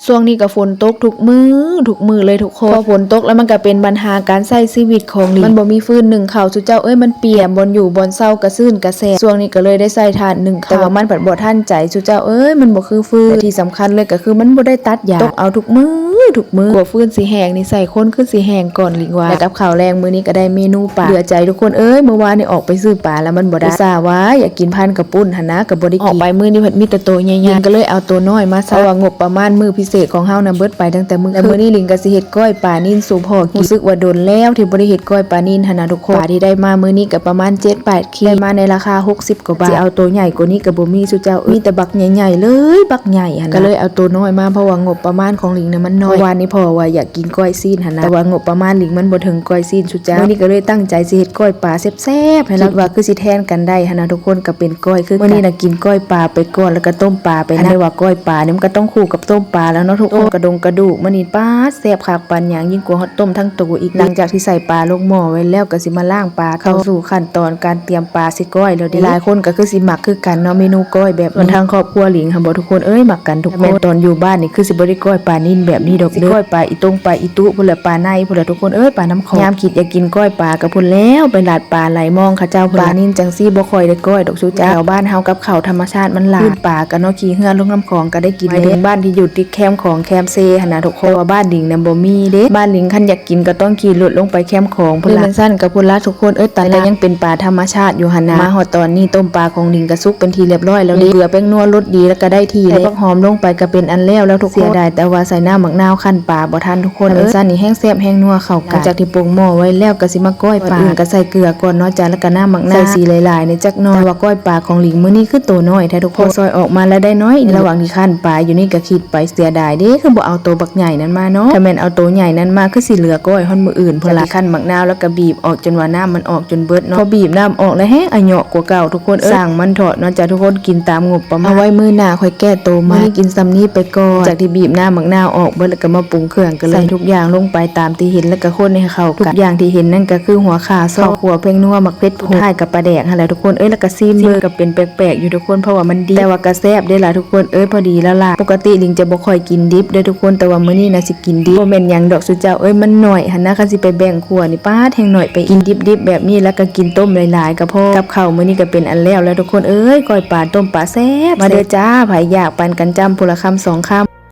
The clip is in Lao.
ຊ່ວງນີ້ກໍຝົນຕົກທຸກມື້ ທຸກມື້ເລີຍທຸກຄົນ. ພໍຝົນຕົກແລ້ວມັນກໍເປັນບັນຫາການໃຊ້ຊີວິດຂອງລິງ. ມັນບໍ່ມີຟືນໜຶ້ງເຂົ້າ ສູ່ເຈົ້າເອີຍ, ມັນປຽກ. ບ່ອນຢູ່ບ່ອນເຊົາກໍຊື້ນກໍແຊບ. ຊ່ວງນີ້ກໍເລີຍໄດ້ໃຊ້ຖ່ານໜຶ້ງເຂົ້າ ແຕ່ວ່າມັນພັດບໍ່ທັນໃຈ ສູ່ເຈົ້າເອີຍ, ມັນບໍ່ຄືຟືນ. ແລະທີ່ສຳຄັນເລີຍກໍຄືມັນບໍ່ໄດ້ຕັດຢາງ, ຕົກເອົາທຸກມື້ ທຸກມື້. ກວ່າຟືນຊິແຫ້ງນີ້ ໃຊ້ຄົນຄືຊິແຫ້ງກ່ອນລິງວ່າ. ແລະກັບ ເຂົ້າແລງມື້ນີ້ກໍໄດ້ເມນູປາ. ເຫຼືອໃຈທຸກຄົນເອີຍ, ມື້ວານນີ້ອອກໄປຊື້ປາແລ້ວມັນບໍ່ໄດ້. ອຸດສ່າຫວ່າຢາກກິນພັນກະປຸ້ນຫັ້ນນະ ກໍບໍ່ໄລິງ. ອອກໄປມື້ນີ້ພັດມີແຕ່ໂຕໃຫຍ່ໆ ກໍເລີຍເອົາໂຕນ້ອຍມາໃສ່. ເພາະວ່າງົບປະມານມື້ພິເສດຂອງເຮົານະ ເບິດໄປຕັ້ງແຕ່ມື້ຄືນ. ແລະມື້ນີ້ລິງກໍຊິເຮັດກ້ອຍປານິນສູ່ພໍ່ກິນ. ຮູ້ສຶກວ່າດົນແລ້ວທີ່ບໍ່ໄດ້ເຮັດກ້ອຍປານິນຫັ້ນນະທຸກຄົນ. ປາທີ່ໄດ້ມາມື້ນີ້ກໍປະມານເຈັດແປດຂີດ ໄດ້ມາໃນລາຄາຫົກສິບ ກວ່າບາດ. ຊິເອົາໂຕໃຫຍ່ກວ່ານີ້ກໍບໍ່ມີສູ່ເຈົ້າເອີຍ, ມີແຕ່ບັກໃຫຍ່ໆເລີຍ, ບັກໃຫຍ່ຫັ້ນນະ. ກໍເລີຍເອົາໂຕນ້ອຍມາ ເພາະວ່າງົບປະມານຂອງລິງນະມັນນ້ອຍ. ເມື່ອວານນີ້ພໍ່ວ່າຢາກກິນກ້ອຍຊີ້ນຫັ້ນນະ, ແຕ່ວ່າງົບປະມານລິງມັນບໍ່ເຖິງກ້ອຍຊີ້ນສູ່ເຈົ້າ. ມື້ນີ້ກໍເລີຍຕັ້ງໃຈຊິເຮັດກ້ອຍປາແຊບໆໃຫ້ລາວ. ຄິດວ່າຄືຊິແທນກັນໄດ້ຫັ້ນນະທຸກຄົນ, ກໍເປັນກ້ອຍຄືກັນ. ມື້ນີ້ນະກິນກ້ອຍປາໄປກ່ອນ ແລ້ວກໍຕົ້ມປາໄປນຳ. ຄັນໄດ້ວ່າກ້ອຍປານີ້ມັນກໍຕ້ອງຄູ່ກັບຕົ້ມປາແລ້ວເນາະທຸກຄົນ. ຕົ້ມກະດົງກະດູກມັນນີ້ ປາດ ແຊບຄັກປານຫຍັງ, ຍິ່ງກວ່າຮອດຕົ້ມທັງໂຕອີກ. ຫຼັງຈາກທີ່ໃສ່ປາລົງໝໍ້ໄວ້ແລ້ວ ກໍຊິມາລ້າງປາ ເຂົ້າສູ່ຂັ້ນຕອນການຕຽມປາຊິກ້ອຍແລ້ວເດ້. ຫຼາຍຄົນກໍຄືຊິມັກຄືກັນເນາະ ເມນູກ້ອຍແບບນີ້. ສ່ວນທາງຄອບຄົວລິງຫັ້ນບໍທຸກຄົນເອີຍ ມັກກັນທຸກຄົນ. ແມ່ນຕອນຢູ່ບ້ານນີ້ຄືຊິບໍ່ໄດ້ກ້ອຍປານິນແບບນີ້ດອກເດີ, ຊິກ້ອຍປາອີຕົງປາອີຕຸພຸ້ນແຫຼະ, ປາໄນພຸ້ນແຫຼະທຸກຄົນເອີຍ, ປານ້ຳຂອງ. ຍາມຄິດຢາກກິນກ້ອຍປາກໍພຸ້ນແລ້ວ ໄປລາດປາໄຫຼມອງເຂົາເຈົ້າພຸ້ນລະ. ປານິນຈັ່ງຊີ້ບໍ່ຄ່ອຍໄດ້ກ້ອຍດອກສູ່ເຈົ້າ. ແຖວບ້ານເຮົາກັບເຂົ້າທຳມະຊາດມັນຫຼາຍ, ຂຶ້ນປາກໍເນາະ ຂີ່ເຮືອລົງນ້ຳຂອງກໍໄດ້ກິນ. ໝາຍເຖິງບ້ານທີ່ຢູ່ຕິດແຄມຂອງແຄມເຊຫັ້ນນະທຸກຄົນ, ແຕ່ວ່າບ້ານລິງນະບໍ່ມີເດ້. ບ້ານລິງຄັນຢາກ ກິນກໍຕ້ອງຂີ່ລົດລົງໄປແຄມຂອງພຸ້ນລະ. ແມ່ນຊັ້ນກໍພຸ້ນລະທຸກຄົນເອີຍ, ຕາຍແລ້ວ ຍັງເປັນປາທຳມະຊາດຢູ່ຫັ້ນນະ. ມາຮອດຕອນນີ້ຕົ້ມປາຂອງລິງກໍສຸກເປັນທີ່ລຽບຮ້ອຍແລ້ວເດ້. ເກືອແປ້ງນົວລົດດີແລ້ວກໍໄດ້ທີ່ເດ້. ໃສ່ຜັກຫອມລົງໄປກໍເປັນອັນແລ້ວແລ້ວທຸກຄົນ. ເສຍດາຍແຕ່ວ່າໃສ່ນ້ຳໝາກນາວຂັ້ນປາບໍ່ທັນທຸກຄົນເອີຍ. ຊັ້ນນີ້ແຫ້ງແຊບແຫ້ງນົວເຂົ້າກັນ. ຫຼັງຈາກທີ່ປຸງໝໍ້ໄວ້ແລ້ວກໍຊິມາກ້ອຍປາ. ກ່ອນອື່ນກໍໃສ່ເກືອກ່ອນເນາະຈ້າ, ແລ້ວກໍນ້ຳໝາກນາວ. ໃສ່ສີຫຼາຍໆແດ່ຈັກໜ້ອຍ. ແຕ່ວ່າກ້ອຍປາຂອງລິງມື້ນີ້ຄືໂຕນ້ອຍແທ້ທຸກຄົນ. ພໍຊອຍອອກມາແລ້ວໄດ້ໜ້ອຍ. ໃນລະຫວ່າງທີ່ຄັ້ນປາຢູ່ນີ້ກໍຄິດ ໄປເສຍດາຍເດ້ ຄືບໍ່ເອົາໂຕບັກໃຫຍ່ນັ້ນມາເນາະ. ຖ້າແມ່ນເອົາໂຕໃຫຍ່ນັ້ນມາ ຄືຊິເຫຼືອກ້ອຍຮອດມື້ອື່ນພຸ້ນລະ. ຈາກທີ່ຄັ້ນໝາກນາວແລ້ວກໍບີບອອກຈົນວ່ານ້ຳມັນອອກຈົນເບິດເນາະ. ພໍບີບນ້ຳອອກແລ້ວແຮງອະເຍາະກວ່າເກົ່າທຸກຄົນເອີຍ. ຊ່າງມັນເຖາະເນາະຈ້າທຸກຄົນ, ກິນຕາມງົບປະມານ. ເອົາໄວ້ມື້ໜ້າຄ່ອຍແກ້ໂຕໃໝ່. ມື້ນີ້ກິນສ່ຳນີ້ໄປກ່ອນ. ຈາກທີ່ບີບນ້ຳໝາກນາວອອກເບິດແລ້ວກໍມາປຸງເຄື່ອງກັນເລີຍ. ໃສ່ທຸກຢ່າງລົງໄປຕາມທີ່ເຫັນ ແລ້ວກໍຄົນໃຫ້ເຂົ້າກັນ. ທຸກຢ່າງທີ່ເຫັນນັ້ນກໍຄືຫົວຂ່າ, ຊອກ, ເຂົ້າຂົ້ວ, ແປ້ງນົວ, ໝາກເຜັດ, ຜົງ, ຖ່າຍກັບປາແດກຫັ້ນແຫຼະທຸກຄົນເອີຍ. ແລ້ວກໍຊີມເບິ່ງ. ຊີມກໍເປັນແປ ແປກຢູ່ທຸກຄົນ ເພາະວ່າມັນດິບ ແຕ່ວ່າກໍແຊບເດ້ລະທຸກຄົນເອີຍ, ພໍດີລະລະ. ປົກກະຕິລິງຈະບໍ່ຄ່ອຍກິນດິບເດ້ທຸກຄົນ, ແຕ່ວ່າມື້ນີ້ນະຊິກິນດິບ. ບໍ່ແມ່ນຫຍັງດອກສູ່ເຈົ້າເອີຍ, ມັນໜ້ອຍຫັ້ນນະ, ຄັນຊິໄປແບ່ງຄົວນີ້ ປາດ ແຮງໜ້ອຍໄປອີກ. ກິນດິບໆແບບນີ້ ແລ້ວກໍກິນຕົ້ມຫຼາຍໆກໍພໍ. ກັບເຂົ້າມື້ນີ້ກໍເປັນອັນແລ້ວແລ້ວທຸກຄົນເອີຍ, ກ້ອຍປາ ຕົ້ມປາແຊບໆ. ມາເດີຈ້າ, ໃຜຢາກປັນກັນຈ້ຳຜູ້ລະຄຳສອງຄຳ.